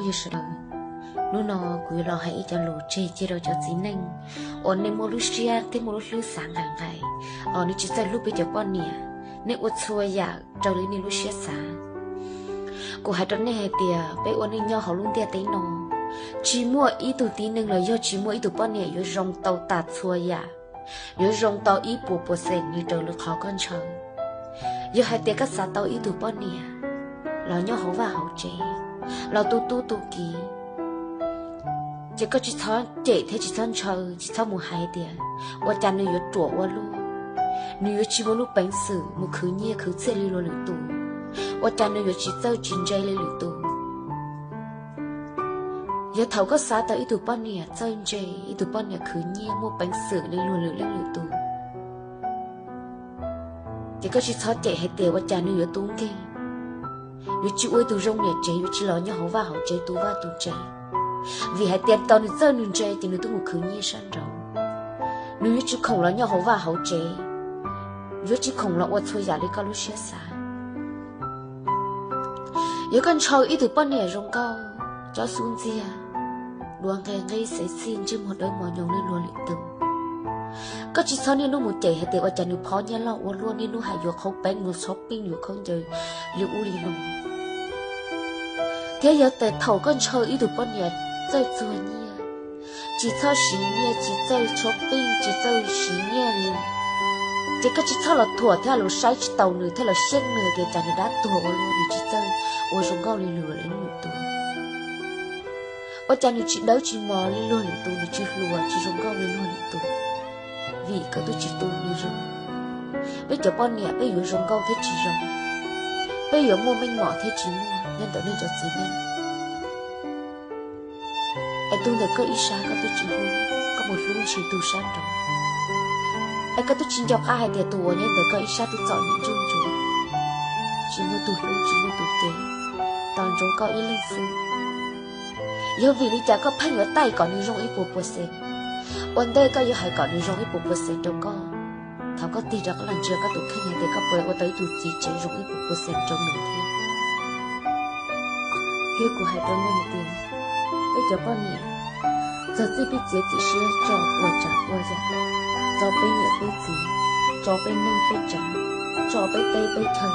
Yog sawv daws, hnub no kuv yuav los hais ib cov lus tseg cia rau cov txiv neej uas nej muaj lub siab thiab muaj lub hlwb xav nqaim nqaim, os, nej tsis txawj hlub peb cov poj niam, nej ua txhua yam raws li nej lub siab xav. Kuv hais rau nej hais tias peb ua neej nyob hauv lub ntiaj teb no, tsis muaj ib tug tib neeg los yog tsis muaj ib tug poj niam yuav zoo tau tas txhua yam, yuav zoo tau ib puas puas xees li raws li qhov koj ntshaw. Yog hais tias koj xav tau ib tug poj niam los nyob hauv vaj hauv tsev, los tu tub tu kiv, ces koj tsis txhob cem thiab tsis txhob ntshaw, tsis txhob mus hais tias ua cas nws yuav ruam ua luaj, nws yuav tsis muaj lub peev xwm mus khwv nyiaj khwv txiaj li luag lwm tus, ua cas nws yuav tsis txawj tsis ntse li lwm tus. Yog thaum koj xav tau ib tug poj niam txawj ntse, ib tug poj niam khwv nyiaj muaj peev xwm li luag lwm leej lwm tus, ces koj tsis txhob cem hais tias ua cas nws yuav tub nkeeg, yuav tsis ua ib tug zoo niam tsev, yuav tsis los nyob hauv vaj hauv tsev tu vaj tu tsev. Vim hais tias tos nws txawj nws ntse ces nws twb mus khwv nyiaj sab nraud. Nws yuav tsis khoom los nyob hauv vaj hauv tsev, yuav tsis khoom los ua txhua yam li koj lub siab xav. Yog koj ntshaw ib tug poj niam zoo nkauj, tsob xub ntxiag, duav nqe nqeb xev txhij ntsej muag dawb mos nyoos li luag lwm tus, koj tsis txhob niaj hnub mus cem hais tias ua cas nws phob nyiaj loj ua luaj, niaj hnub hais yuav qhauv peev, yuav shopping, yuav khaub ncaws li ub li no. Thiab yog tias thaum koj ntshaw ib tug poj niam txawj txuag nyiaj, tsis txhob siv nyiaj, tsis txawj shopping, tsis txawj siv nyiaj li, ces koj tsis txhob los thuam thiab los saib tsis taus nws thiab los siab nws tias cas nws dab tuag ua luaj, nws tsis txawj ua zoo nkauj li luag lwm tus, ua cas nws tsis dawb tsis mos li luag lwm tus, nws tsis hluas tsis zoo nkauj li luag lwm tus. Vim koj twb tsis tu nws zoo. Peb cov poj niam peb yuav zoo nkauj thiab tsis zoo, peb yuav muaj meej mom thiab tsis muaj nyob ntawm nej cov txiv neej. Es tus ntawm koj ib sab koj twb tsis hlub, koj mus hlub ntshis tus sab nraud. Es koj twb tsis nco qab hais tias tus uas nyob ntawm koj ib sab twb txom nyem ntsuj ntsuav, tsis muaj tus hlub tsis muaj tus cem, tos ntsoov koj ib leeg xwb. Yog vim li cas koj pheej yuav taij kom nws zoo ib puas puas xees? Ua ntej koj yuav hais kom nws zoo ib puas puas xees rau koj, thov koj tig rov qab los ntsia koj tus kheej hais tias koj puas ua tau ib tug txiv tsev zoo ib puas puas xees rau nws thiab. Thiab kuv hais rau nej hais tias, peb cov poj niam, txog txij peb txiav txim siab tso ua tsav ua yam, tso peb niam peb txiv, tso peb neej peb tsav, tso peb teb peb chaw,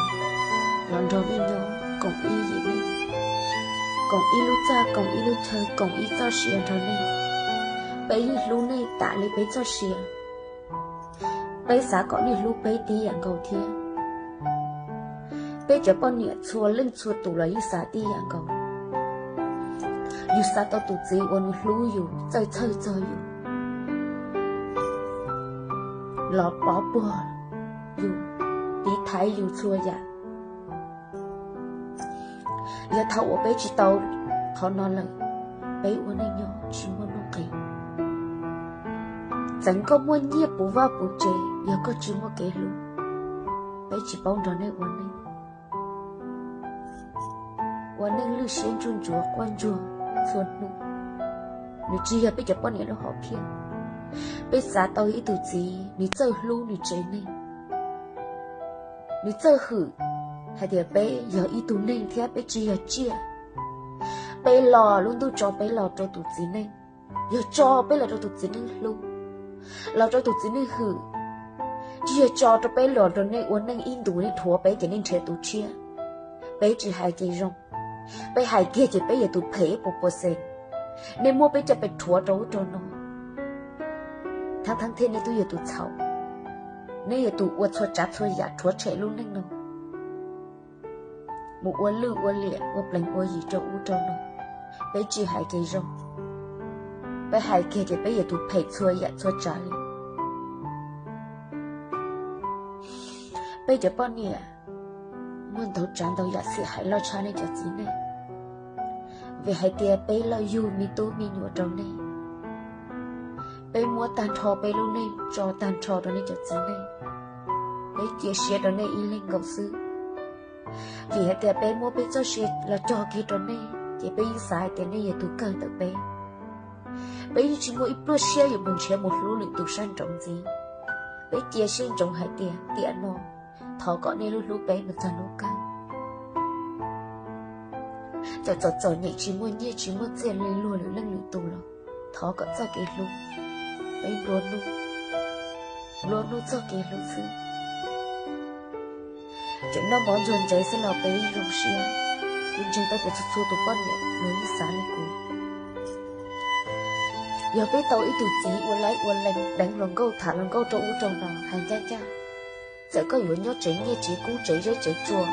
los nrog nej nyob koom ib yim neej, koom ib lub txaj koom ib lub chaw koom ib txoj sia nrog nej. Peb yeej hlub nej tas li peb txoj sia. Peb xav kom nej hlub peb tib yam nkaus thiab. Peb cov poj niam txhua leej txhua tus los yeej xav tib yam nkaus. Yus xav tau tus txiv uas nws hlub yus, txawj txhawj txog yus, los pov puag yus, tiv thaiv yus txhua yam. Yog thaum uas peb tsis tau qhov no lawm, peb ua neej nyob tsis muaj nuj nqis. Txawm koj muaj nyiaj puv vaj puv tsev, yog koj tsis muaj kev hlub, peb tsis paub nrog nej ua neej. Ua neej lwj siab ntsuj ntsuav quaj ntsuag txhua hnub, nws tsis yog peb cov poj niam lub hom phiaj. Peb xav tau ib tug txiv nws txawj hlub nws tsev neeg, nws txawj hwm hais tias peb yog ib tug neeg thiab peb tsis yog tsiaj. Peb los lub ntuj tso peb los rau tus txiv neej, yog tso peb los rau tus txiv neej hlub, los rau tus txiv neej hwm, tsis yog tso rau peb los rau nej ua neej ib ntus nej dhuav peb ces nej nrhiav tus tshiab. Peb tsis hais ces zoo, peb hais kiag ces peb yog tus phem ib puas puas xees. Nej muab peb coj pes rhuav rau ub rau no, thav thab thiab nej twb yog tus txhaum, nej yog tus ua txhua tsav txhua yam rhuav tshem lub neej no, mus ua lwj ua liam ua pleev ua yim rau ub rau no. Peb tsis hais ces zoo, peb hais kiag ces peb yog tus phem txhua yam txhua tsav li. Peb cov poj niam muaj ntau tsav ntau yam xim hais loj tshaj nej cov txiv neej, vim hais tias peb lawj yug me tub me nyuam rau nej. Peb muab tag nrho peb lub neej tso tag nrho rau nej cov txiv neej. Peb cia siab rau nej ib leeg nkaus xwb. Vim hais tias peb muab peb txoj sia los cog kiag rau nej ces peb yeej xav hais tias nej yog tus kawg ntawm peb. Peb yeej tsis muaj ib pluaj siab yuav mus nrhiav mus hlub lwm tus sab nraud ntxiv. Peb cia siab ntsoov hais tias tiam no thov kom nej lub hlub peb mus txog lub kawg. Txawm txom txom nyem tsis muaj nyiaj tsis muaj txiaj li luag lwm leej lwm tus los thov kom txoj kev hlub, peb nplua nuj, nplua nuj txoj kev hlub xwb. Tseem noj mov ntsuag ntsev xwb los peb zoo siab. Kuv ntseeg tau tias txhua txhua tus poj niam luag yeej xav li kuv. Yog peb tau ib tug txiv ua laib ua lees deev hluas nkauj tham hluas nkauj rau ub rau no hais ncaj ncaj, txawm koj yuav nyob tsev nyiaj tsev kub tsev zeb tsev tsua,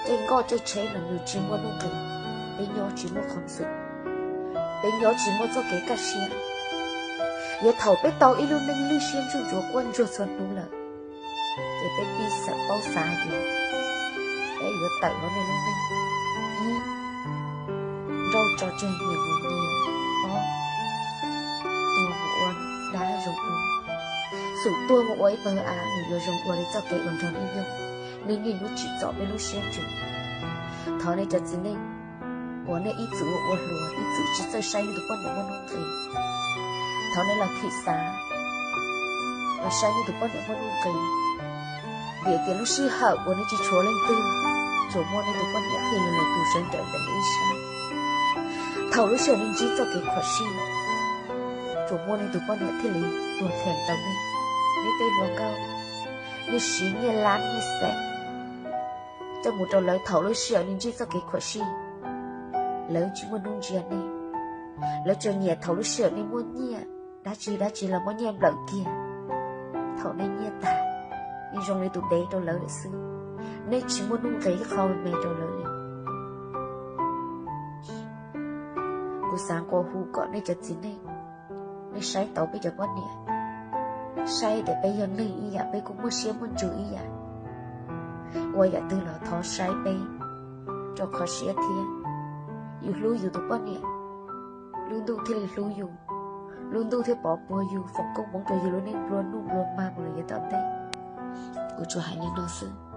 caij nkoj caij tsheb los nws tsis muaj nuj nqis, peb nyob tsis muaj qhov xwm, peb nyob tsis muaj txoj kev kaj siab. Yog thaum peb tau ib lub neej lwj siab ntsuj ntsuav quaj ntsuag txhua hnub lawm, ces peb pib xav paub xav hais tias peb yuav tawm hauv nej lub neej. Ib, nrauj tso tseg nyias mus nyias. Ob, tuag mus ua dab zoo ua. Xum tuag mus ua ib pawg av nws yuav zoo ua li txoj kev uas nrog nej nyob, nej niaj hnub tsim txom peb lub siab ntsws. Thov nej cov txiv neej uas nej ib txwm ua ua hluas ib txwm tsis txawj saib nej tus poj niam muaj nuj nqis, thov nej los thim xav, los saib nej tus poj niam muaj nuj nqis. Vim tias lub sij hawm uas nej tsis tshuav leej twg, tsuas muaj nej tus poj niam thiaj yog lawv tus sawv nrawm ntawm nej ib sab. Thaum lub sij hawm nej ntsib txoj kev khuam sij, tsuas muaj nej tus poj niam thiaj li tuag them tau nej. Nej tej hluas nkauj, nej siv nyiaj lab nyiaj xees coj mus rau lawv, thaum lub sij hawm nej ntsib txoj kev khuam sij, lawv tsis muaj hnub ntsia nej. Lawv tsuas nyiam thaum lub sij hawm nej muaj nyiaj, dab tsi dab tsi los muab nyiaj nplawm kiag. Thaum nej nyiaj tag, nej zoo li tus dev rau lawv lawm xwb, nej tsis muaj nuj nqis ib qho me rau lawv li. Kuv xav nqua hu kom nej cov txiv neej, nej saib tau peb cov poj niam, saib tias peb yog neeg ib yam, peb kuj muaj siab muaj ntsws ib yam. Ua yam twg los thov saib peb rau qhov siab thiab. Yus hlub yus tus poj niam, lub ntuj thiaj li hlub yus, lub ntuj thiaj pov puag yus, foom koob hmoov rau yus lub neej nplua nuj nplua mag mus lawm yav tom ntej. Kuv tsuas hais li no xwb.